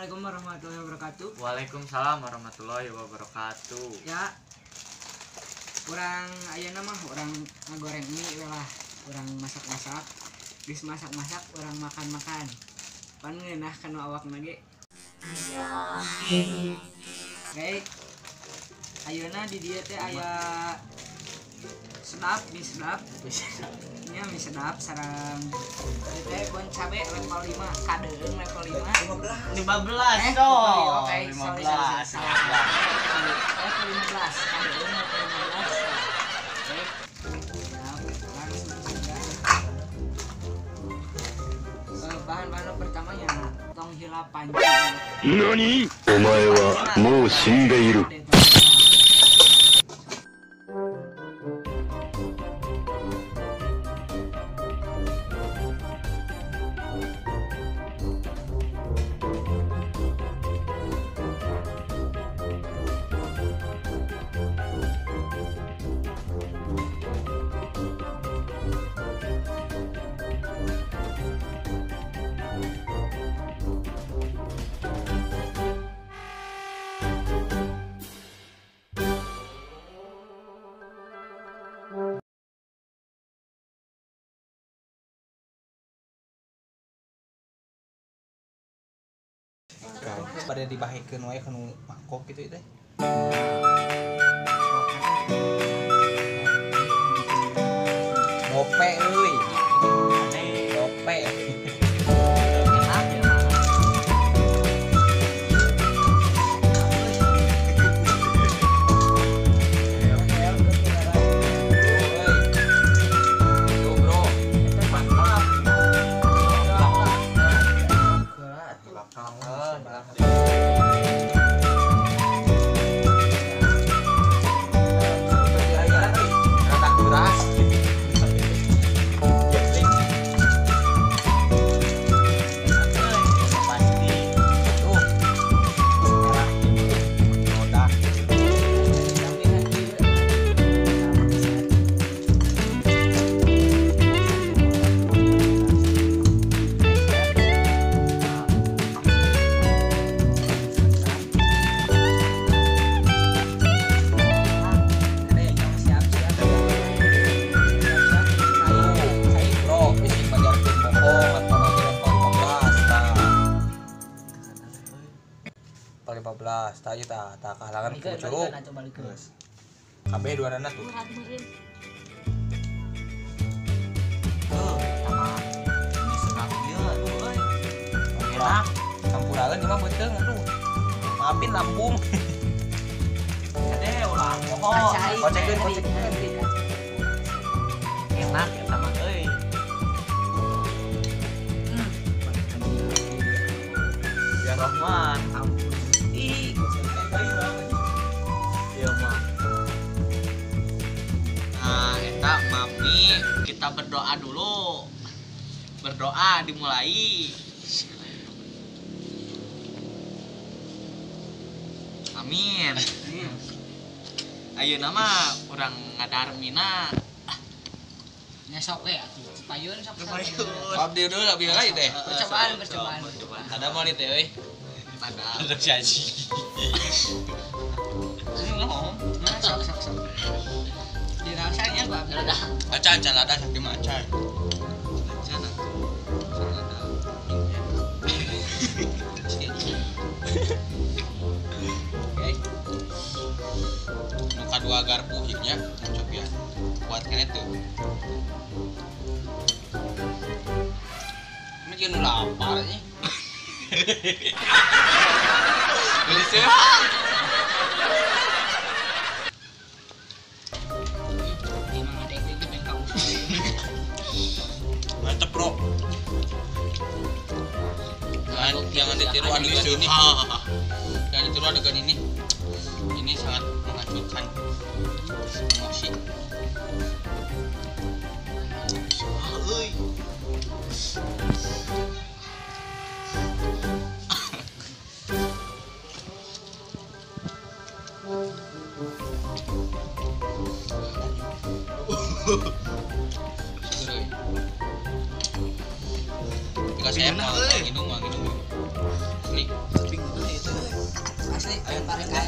Assalamualaikum warahmatullahi wabarakatuh. Waalaikumsalam warahmatullahi wabarakatuh. Ya, urang ayeuna mah urang ngagoreng mie lah, urang masak-masak. Geus masak-masak urang makan-makan. Pan ngeunah kana awakna ge. Oke. Ayeuna di dieu teh aya sedap, mie sedap. Nya mie sedap sareng ieu teh bon cabe level 5, kadeung level 5. 15 dong. Oke, 15. Salah. Level 15, kadeung level 15. Oke. Siap, langsung saja. Bahan-bahan pertamanya tong hilap panci. Nani? Omae wa mou shindeiru. Pada dibahikeun wae kanu mangkok gitu teh. Gope euy. Gope. Enak ya. Tuh, Bro. Mantap. Tah tah tah kahalangan ku curug. Kabeh dua rana tuh. Tuh, sama mie sedap ieu aduh euy. Enak. Campurakeun ieu mah beuteung aduh. Maafin lambung. Kade ulah poho. Kocekeun kocekeun. Enak ya sama euy. Ya Rahman, ampun. Ih, iya mah. Nah, eta mami kita berdoa dulu. Berdoa dimulai. Amin. Ayeuna mah urang ngadarmina. Nya sok we atuh. Payun sok. Abdi dulu abdi heula teh. Percobaan, percobaan. Ada mau teh euy. Ada. Ada janji. Nah, sok sok sok. Dirasanya gua Ada. Acan acan lada sakti mah acan. Acan atuh. Lada. Oke. Nu kadua garpu ieu nya, cocok ya. Kuat keneh teu. Ini jeung nu lapar nih. Geus sehat. Emang ada itu ben kau. Mantep, Bro. Jangan ditiru adegan ini. Jangan ditiru adegan ini. Ini sangat menghancurkan emosi. Euy. Seger euy. Jika saya mau minum, mau minum. Asli. Tapi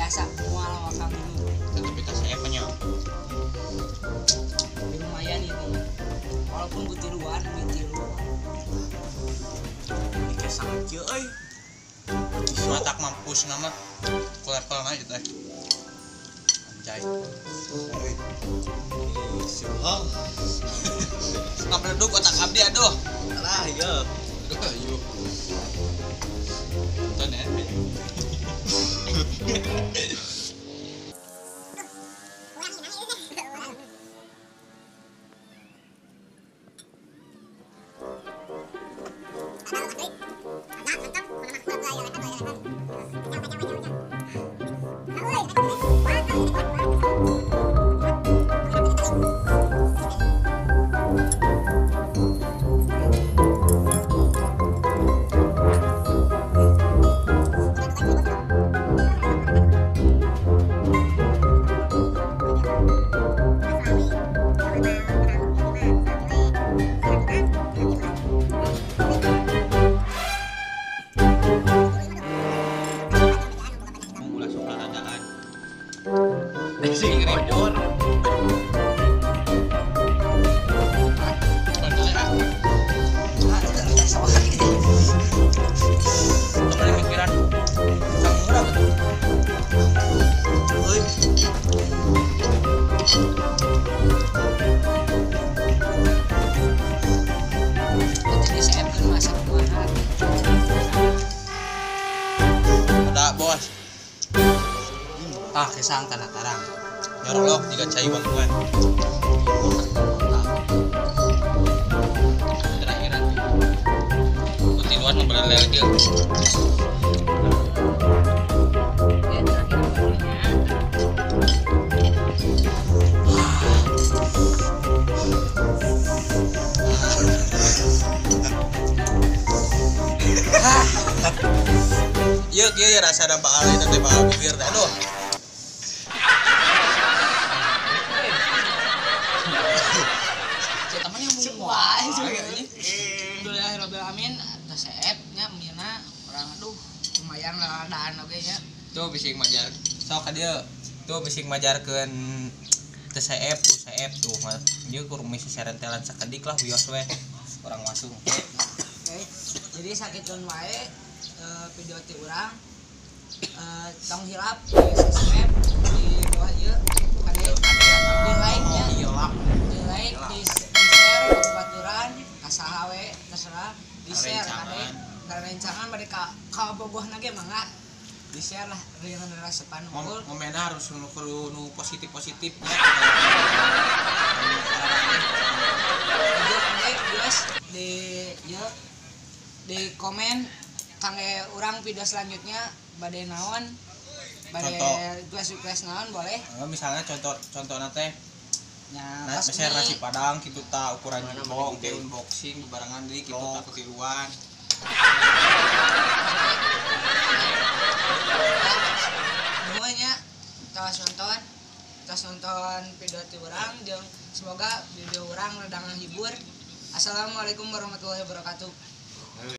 biasa moal waka minum. Tapi kasih apa nya? Tapi lumayan ini. Walaupun butiruan, mie tilu. Ini kesang kieu euy. Matak mampus nama ku level aja teh. Anjay. Suha. Ngabledug otak abdi aduh. Lah ieu. Aduh, ayo. Nonton ya. Ulah sok ladaan. Sing ribut. Ah, teh sawah gitu. Temen pikiran. Sang murah gitu. Euy. Jadi saya pun masak kumaha. Ada bos. Ah, kesang tanah tarang. Nyorolok jika cai banguan. Terakhiran. Kutiluan membeli lagi. Ya, terakhir gorengnya. Ieu kieu ya rasa ada baal itu teh baal bibir teh. Aduh. Temannya semua. Alhamdulillahirabbil alamin teh seep nya mina urang aduh lumayan ladaan oge nya. Tuh bising majar. Sok ka dieu. Tuh bising majarkeun teu seep tuh seep tuh. Ieu kur misi sarentelan sakedik lah wios we. Urang masuk. Oke. Jadi sakitkeun wae video ti urang. Tong hilap di subscribe di bawah ieu kade di like nya. Di like, di share ke baturan, ka saha we terserah di share kade. Karena rencangan bade ka bogohna ge mangga di share lah dengan resepan unggul. Ngomena harus nu kudu nu positif-positif nya. Oke, guys, di ieu di komen kangge urang video selanjutnya bade naon, bade request naon boleh. Misalnya contoh teh nya nah, misalnya nasi padang kitu ta ukuran jumbo oke unboxing barengan deui kitu ta kutiluan. Semuanya tos nonton video ti urang jeung semoga video urang rada ngahibur. Assalamualaikum warahmatullahi wabarakatuh.